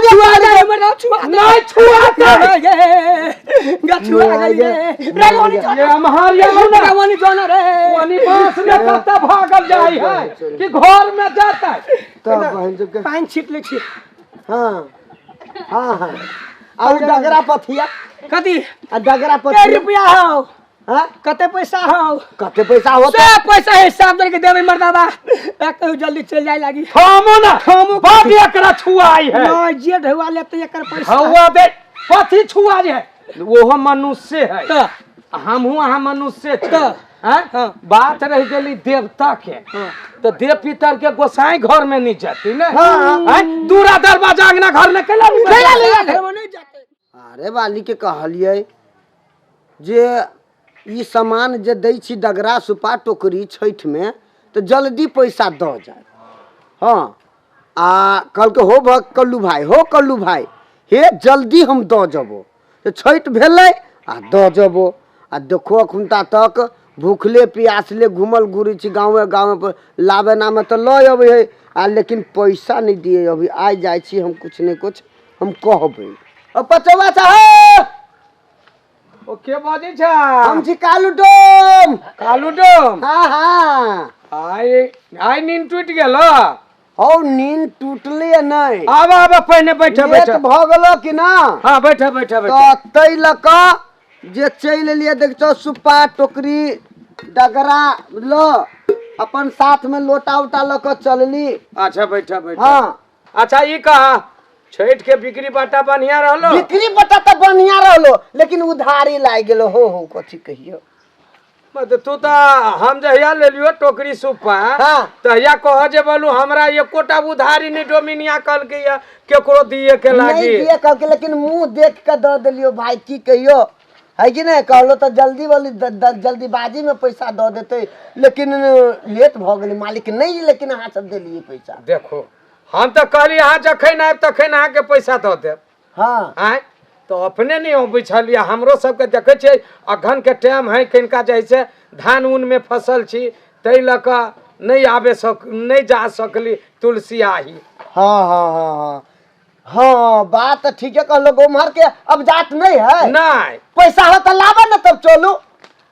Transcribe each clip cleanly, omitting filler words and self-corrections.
छुआ दे हमर, छुआ दे। नहीं छुआते। गे छुआ गई रे, रावणी। ये हमार ये ना। रावणी जोना रे। ओनी बांस में कत्ता भागल जाई है कि घर में जाता है। तब बहन सबके पानी छीट ले छी। हाँ हाँ हाँ, आ उ डगरा पथिया। कथी? आ डगरा के पथिया। रुपया हो? हाँ। कते पैसा हो? कते पैसा होता? सब पैसा हिसाब करके देबै मर्दाबा, एक कहू जल्दी चल जाए लागी। थामो ना। थामो। बड एकरा छुआई है। नहीं, जे ढुआ लेते एकर पैसा। हवा दे, कथी छुआ जे है? ओहो मनुष्य है। तऽ हमहूँ अहाँ मनुष्य छी। तऽ आँय? हाँ। बात रह गेली देवता के, तो देव पितर के गोसाई घर में नहीं जाती ने? हाँ। आँय? दूरा दरवाजा अंगना घर में कैला नहीं घर में नहीं जाते। अरे वाली के कहलियै जे ई सामान जे दै छी, डगरा सुपा टोकरी, छठिमे तऽ जल्दी पैसा दऽ जाय। हँ, आ कहलकै हो भ कल्लू भाय, हो कल्लू भाय, हे जल्दी हम दऽ जेबो। तऽ छठि भेलै आ दऽ जेबो। आ देखो, अखुनता तक भूखले प्यासले घूमल घुरै छी गाँवे गाँवे पर। लाबे नामे तऽ लऽ अबै है आ लेकिन पैसा नहि दिए। अभी आइ जाइ छी हम, कुछ ने कुछ हम कहबै। ओ पचौआ साहब। ओ के बजै छै? हम छी कालू डोम। कालू डोम? हाँ हाँ। आइ आइ नींद टूटि गेल? हौ, नींद टूटले या नहि। आब आब, पहिने बैठ। लेट बैठ। भऽ गेलो कि ना? हाँ, बैठ बैठ बैठ। तऽ ताहि लऽ कऽ जे चलि एलियै। देखियौ, सुप्पा टोकरी डगरा लऽ अपन साथमे लोटा उटा लऽ कऽ चलली। अच्छा, बैठ बैठ। हाँ। अच्छा, ई कहा, छठि के बिक्री बाटा बढ़िया रहलो? बिक्री बटा तऽ बढ़िया रहलो, लेकिन उधारी लागि गेलो। हो हो, कथी कहियो। मतलब तू तऽ हम जहिया लेलियो टोकरी सुप्पा, तहिया कह जे बोलू, हमरा एकोटा उधारी नहीं डोमिनिया कहलकै या केकरो दिए के नहीं लागी। दिए कहलकै, लेकिन मुंह देख के दऽ देलियो भाई। की कहियो, है कि नहीं? कहलो तऽ जल्दी वाली जल्दीबाजी में पैसा दऽ देते, लेकिन लेट भऽ गेलै मालिक। नहीं, लेकिन अहाँ सब देलियै पैसा। देखो, हम तऽ कहली अहाँ जखन आयब तखन अहाँके पैसा दऽ देब। आँय, तऽ अपने नहि अबै छलियै। हमरो सबके देखै छियै, अगहन के टाइम है, कनिका जे है से धान ऊन में फसल छी, ताहि लऽ कऽ नहि आबे सक, नहि जा सकली तुलसी आही। हाँ हाँ हाँ हाँ हाँ, बात तऽ ठीके कहलो। उम्हर के अब जात नहीं है? नहि। पैसा हो तऽ लाबऽ ने, तब चलू।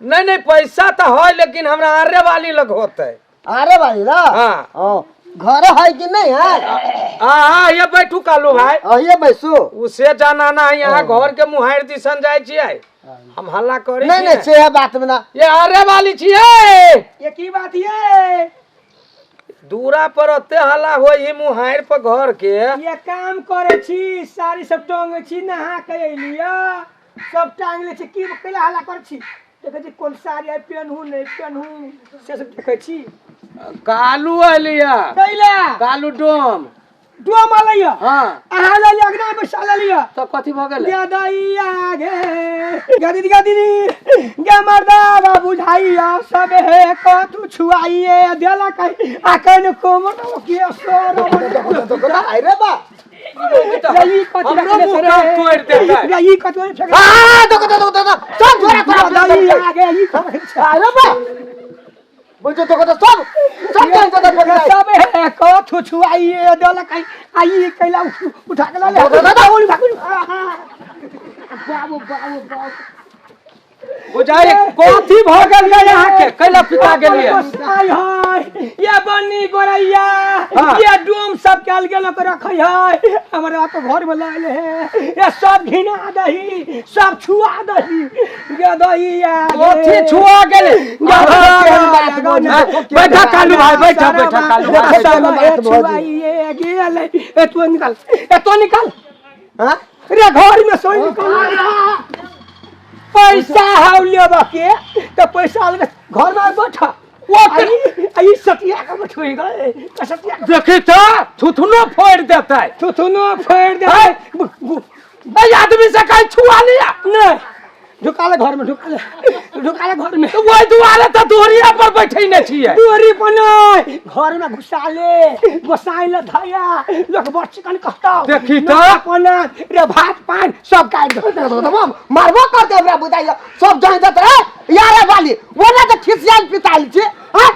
नहि नहि, पैसा तऽ है, लेकिन हमरा आरे वाली लग होतै। अरे भाई ला। हाँ। हाँ, घर है कि नहीं है? आ ये बैठू कालू भाई। अहिए बैसू। उसे जाना ना है, यहाँ घर के मुहार दिसन जाइ छियै, हम हल्ला करै नहीं नहीं, छियै। से है बात में ना। ये आरे वाली छियै। ये की बात ये? दूरा पर ओते हल्ला होय ही, मुहार पर घर के। ये काम करे छी, साड़ी सब टंगे छी, नहा के अइलिया, सब टांग ले छी। की कैला हल्ला कर छी? देखै छी कोन साड़ी आइ पेनहू नहि पेनहू, से सब देखै छी। कालू अलिया। कैला? कालू डोम। डोम अलैया? हाँ। अहाँ लऽ लिअ, अगना बैसा लऽ लिअ। तऽ कथी भऽ गेलै? गे दैया गे, गे दीदी, गे दीदी, गे मर्दा बाबू झाइया, सब हे कतू छुआइए देलक आ कने कोमर के सोर। अरे बा। ई कथी हमरो रखने मुँह छै रे? कान तोड़ि देतै। रे, ई कथी फेक? हाँ, देखो देखो देखो, सब झोरा तोरा। दैया गे, ई कथी छै? अरे बा, बुझो, देखो तो सब सब जान जाता पकड़ा। सब हे कथू छुआइए देलक आ ई कैला उठा के लऽ ले। बाबू बाबू बाबू। बुझाइ कथी भऽ गेल ये अहाँके? कैला पिता गेलियै? गोसाई है ये बन्नी गोरैया। ये डोम सब के अलगे लग रखै है। हमरा तो घर में लायल है, ये सब घिना दही, सब छुआ दही, ये दही। कथी छुआ गेलै? बैठा कालू भाई, बैठा बैठा कालू भाई। छुआइए गेल। ए तू निकाल, ए तो निकाल। हाँ? रे, घर में सोई निकाल। पैसा हौ लेबऽ के तऽ पैसा लगे घर में बैठ। आई सतिया के बैठबै गए, सतिया के। देखी तऽ थुथुनो फोड़ि देतै। थुथुनो फोड़ि दे। एहि आदमी से कहीं छुआ लिया? नहि, ढुका ले घर में, ढुका ले, ढुका ले घर में। तऽ ओहि दुआरे तऽ दोरिया पर बैठे ने छियै। दूरी पर नहीं, घर में घुसा ले। गोसाई ले धैया लोक बड़ चिकन कहतौ। देखी तऽ। अपना रे भात पान सब काटि दे। मारबो करते हमरा बुझाइया, सब जान जात रे यारे वाली, वो ना तो खिसियाल पिताल छी। हाँ।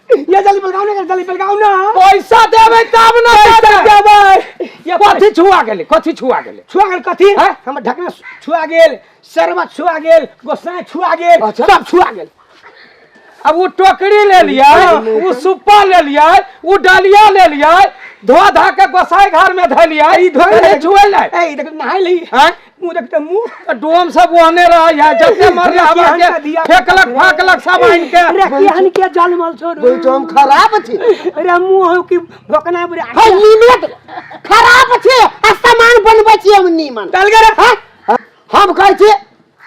ये जल्दी बेलगाव ना, जल्दी बेलगाव ना। पैसा देबै तब ना। पैसा देबै। ये कथी छुआ गेलै? कथी छुआ गेलै? छुआ गेल कथी? हैं? हमर ढकना छुआ गेल, शरबत छुआ गेल, गोसाई छुआ गेल। अच्छा। सब छुआ गेल। अब वो टोकरी ले लिया, वो सुप्पा ले लिया, वो डलिया ले लिया, धो धा के गोसाई घर में धलिया, ई धोइ नहीं छुएलै। ए देख, नहाय ली। हैं? मुंह देख त मुंह। तऽ डोम सब ओहने रहै है, जते मरले हवा रे, के दिया- फेकलक फाकलक सब आनि के। रे केहन के जलमल छोड़। बैठो, हम खराब छी। रे मुंह हो कि भोकना बुढ़ा। है नीमन खराब छी आ सामान बनबै छी हम नीमन। चल गे रे। हाँ? हम कहै छी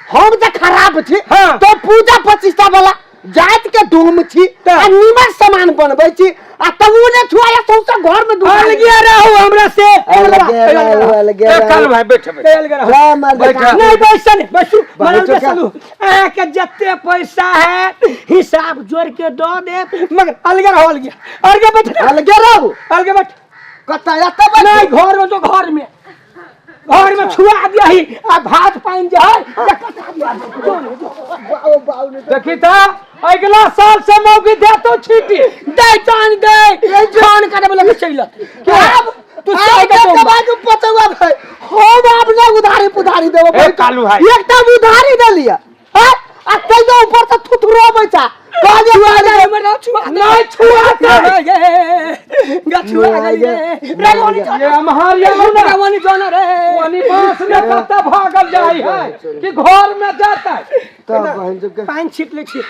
हम तऽ खराब छी। हाँ। तो पूजा प्रतिष्ठा वाला जात के डोम छी आ नीमन सामान बनबै छी आ तब उ ने छुआया सौंसे घर में डुबा। अलगे रहू हमरा से। अलगे रहू, अलगे ए, रहू। कल भाई बैठ बैठ। अलगे रहू। जा मर्द। बैठा। नहीं बैसन बैसू। बैठो मरल क्या? बैसलू। अहाँ के जते पैसा है हिसाब जोड़ के दऽ देब, मगर अलगे रहो, अलगे अलगे बैठ। अलगे रहू। अलगे बैठ। कतऽ एतऽ बैठ? नहीं, घर में तो घर में, घर में छुआ दिया ही आ भात पानि जे है से कटा दिया। जो ने, जो। बाउ, बाउ ने। देखी तऽ अगिला साल से मौगी देतो छीटी। दे जान दे जान काटे वाला के चलि। आब तू आब सही के के दबाई के पचौआ भाई, हम आब ना उधारी पुधारी देबो। ए, कालू भाई। एकटा उधारी देलियै हैं? आ तैयो ऊपर से थुथुरो बैठा कहलियै छुआ कहलियै, दे हमरा, छुआ दे। नहीं छुआ दे। गे छुआ गेलियै रे ओनी। ये अमहार ये ना। रावणी जाना रे। ओनी बांस में कत्ता भागल जाई है कि घर में जाता है। तब बहन जी के पानि छीट लै छी।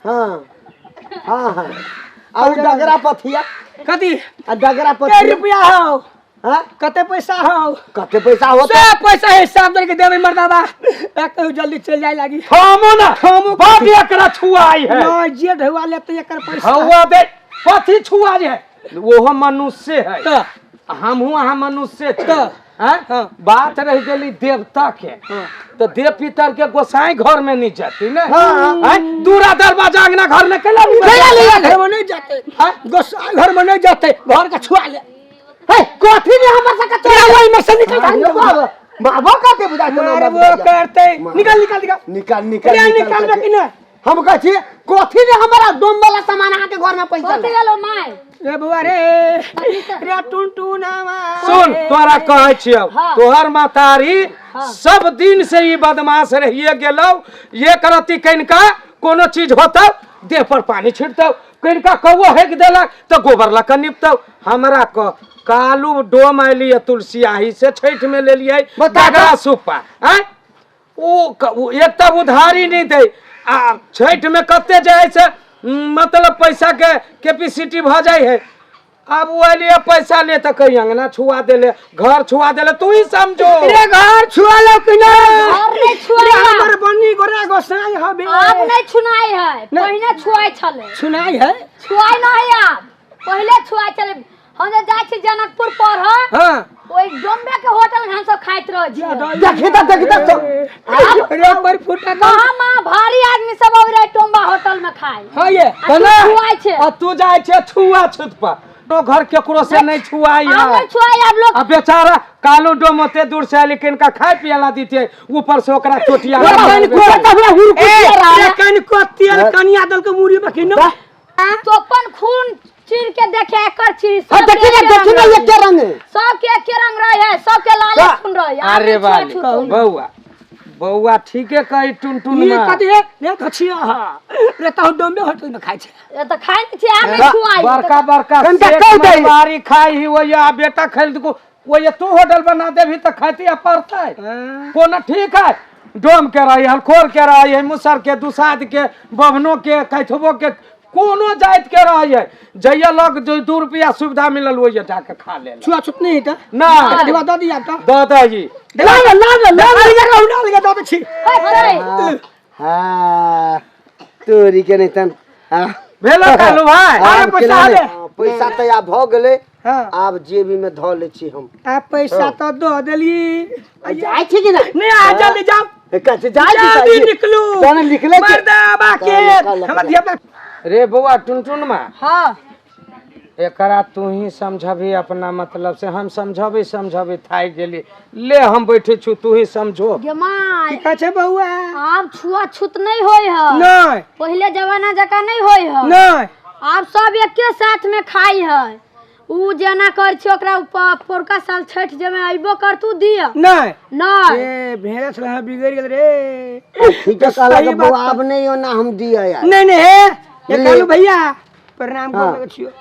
हाँ हाँ हाँ, आ उ डगरा पथिया। कथी? आ डगरा के पथिया। रुपया हौ? हाँ? कते पैसा हौ? कते पैसा होता? से पैसा हिसाब दर के देबै मर्दाबा। ए कहू जल्दी चलि जाय लागी। थमो ना। थमो। बड एकरा छुआई है। नहीं जे ढेवा लेते एकर पैसा। हवा दे, कथी छुआ जे है? ओहो मनुष्य है। तऽ हमहूँ अहाँ मनुष्य छी। तऽ हैं? हाँ। बात रह गेली देवता के। हाँ। तो देव पितर के गोसाई घर में नहीं जाती ने। हाँ। हैं? दूरा दरवाजा अंगना घर में केला नहीं? केला नहीं, घर में नहीं जाते। हाँ? गोसाई घर में नहीं जाते, घर का छुआ ले। हे कथी ने हमर सबके तेरा वही में से निकल जा। बाबा बाबा कते बुझा के मारबो करते। निकल निकल निकल। निकाल निकाल। रे निकाल निकालबे कि नहीं? हम कहै छी कथी ने हमरा डोम वाला सामान अहाँ के घर में पैसा कथी गेलो माय? रे बउआ रे, रे टुनटुनावा। सुन, तोरा कहै छियौ। हाँ। तोहर मातारी सब दिन से ई बदमाश रहिए गेलौ। ये करती कनिका कोनो चीज होतौ देह पर पानी छिड़तौ, कनिका कौओ हेक देलक तऽ गोबर लऽ कऽ निपतौ। हमरा कह कालू डोम अयली तुलसियाही से छठि में लेलियै डगरा सुप्पा आँय, ओ एक तऽ उधारी नहीं दै आ छठि में कते जे है से मतलब पैसा के कैपेसिटी भऽ जाइ है। आब ओ एलियै पैसा ले तऽ कहीं अंगना छुआ देले, घर छुआ देले, तू ही समझो। रे घर छुआ लो कि नहीं? घर नहीं छुआ। रे हमर बन्नी गोरा गोसाई हबे। आब नहीं छुनाई है, पहिने छुआई छले। छुनाई है? छुआई नहीं आब, पहिले छुआई छले। हम जे जाइ छी जनकपुर पढ़, हाँ। ओहि डोम्बे के होटल में हम सब खाइत रहै छियै। देखी तऽ देखी तऽ रे पर फुटा महा महा भारी आदमी सब आबै रहै टोम्बा होटल में खाय। हाँ ये आ तू छुआई छै। आ तू जाइ छै छुआ छूत पर, तो घर केकरो से नहीं छुआई आब है। नहीं छुआई आब लोग। आ बेचारा कालू डोम ओते दूर से आयल, किनका खाय पियला दिते, ऊपर से ओकरा चोटिया रे कनिको हुरकुटिया रे कनिको तेल कनिया दल के मुड़ी में कि न। तो अपन खून चीर के देखे एकर चीर। हाँ, सबके देखी ना एके देखी ना रंग एके रंग है। सबके एके रंग रहे है, सबके लाले खून रहे है। अरे आब नहीं बाली छुआ छूत। बौआ बौआ ठीके कही टुनटुन ई माँ। कथी है रे कछिया हा रे तहु डोम्बे होटल में खाइ छै। ए तऽ खाइ नहि छै, आब नहीं छुआई। बड़का बड़का कनिका सेठ कहि दही। मरवाड़ी खाइ ही ओया बेटा खेल दको ओया तू होटल बना देबही तऽ खाती आ पड़तै कोना। ठीक है, डोम के रही, हलखोर के रही है, मुसर के, दुसाध के, बभनो के, कैथबो के, कोनो जाति के रही है, जइया लग जो 2 रुपया सुविधा मिलल ओइया जाके खा लेल। छुआ छूत नहीं है ना। देवा दऽ दिया तऽ। दऽ दही। ला ला ला ला ला ला ला दऽ दै छी। हे, हाँ तोरी के नहीं तन। हाँ। भेलो कालू भाई? अरे आब पैसा केना दे। नहि? हाँ, पैसा तऽ आब भऽ गेलै। हाँ। आब जेबी में धऽ लै छी हम। आ पैसा तऽ दऽ देली। जाइ छी कि नहि? नहीं आ जल्दी जाओ। कथी जाइ छी? जल्दी निकलू। तहन निकलै छी। मर्दाबा के निकल, निकल। हमर धिया पुता। रे बौआ टुनटुन मा। हाँ। एकरा तू ही समझबी अपना मतलब से, हम समझबी समझबी थाकि गेली। ले हम बैठे छु, तू ही समझो। गे माय। की कहै छै बौआ? आब छुआ छूत नहीं होय है। नहीं। पहिले जमाना जकाँ नहीं होय है। नहीं। आब सब एके साथ में खाई है। उ जेना कर छी ओकरा पोरका साल छठ जमे अइबो करतू दिया। नहीं नहीं ए भेड़ा छला बिगड़ गेल रे। ठीक है कहला सही के बात। बौआ आब नहीं हो ना हम दिया यार। नहीं नहीं हे ये ले। कालू भैया प्रणाम हाँ। कर छियो।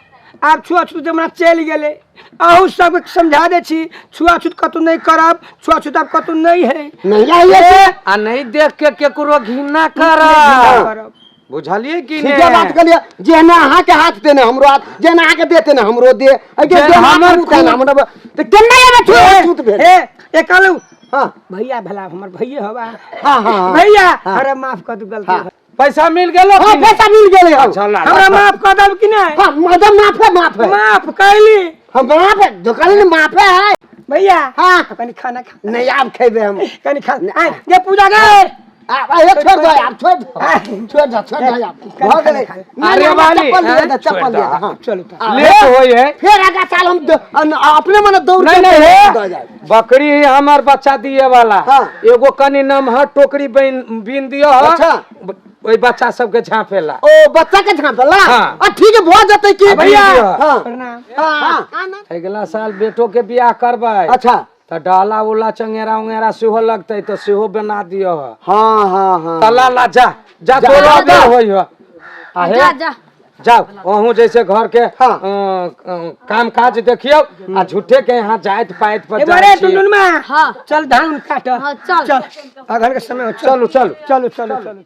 आब छुआछूत जमाना चलि गेलै। अहू सब समझा दै छी छुआछूत कतौ नहीं करब, छुआछूत आब कतौ नहीं है। नहीं आइए आ नहीं देख के केकरो घृणा करब, करब। बुझलिए कि ठीक है बात कलिए। जेना अहाँ के हाथ देने हमरो हाथ, जेना अहाँ के देते ने हमरो दे। अइ के जेना हमर हमर खून हमरो त केना एबे छुआछूत भेल। ए ए कालू हां भैया भला हमर भैये हवा। हां हां भैया अरे माफ कर दू गलती। हाँ। पैसा मिल गेलो? हां पैसा मिल गेलै। अच्छा, ला, ला, हमरा माफ कर दब कि नहीं? हां मदम माफ है, माफ है। माफ कैली हम माफ है, दुकान में माफ है। भैया हां कनी खाना खा। नहीं आब खेबे हम। कनी खा आय ये पूजा कर। आब छोड़ दो, आब छोड़ दो, छोड़ दो, छोड़ दो आब। भऽ गेलै। अरे वाली, चप्पल लिअ, हैं? चप्पल लिअ। हां चलू त लेट होय है फिर आगा साल हम अपने मने दौड़ नहीं के नहीं हे दऽ जायब। बकरी ही हमार बच्चा दिए वाला। हाँ। एगो कनी नमहर टोकरी बीन दियो। अच्छा। ओई बच्चा सबके झाँपेला। ओ बच्चा के झाँपेला? हाँ। आ ठीक है भऽ जेतै की भैया। हां प्रणाम। हां अगला साल बेटो के बियाह करबै। अच्छा। त डाला उला चंगेरा उंगेरा सेहो लगतै त सेहो बना दियो। हां हां हां तला ला जा जा जा, तोरा जा। होई हो। आ हे जा जा जाओ अहूँ जैसे घर के हाँ। काम काज देखियो आ झूठे के यहाँ जाइत पाइत पर ए जाइ बरे छी। टुनटुनमा हाँ। चल धान काट। हाँ, चल। चल अघर के समय हो, चलू चलू चलू चलू चलू।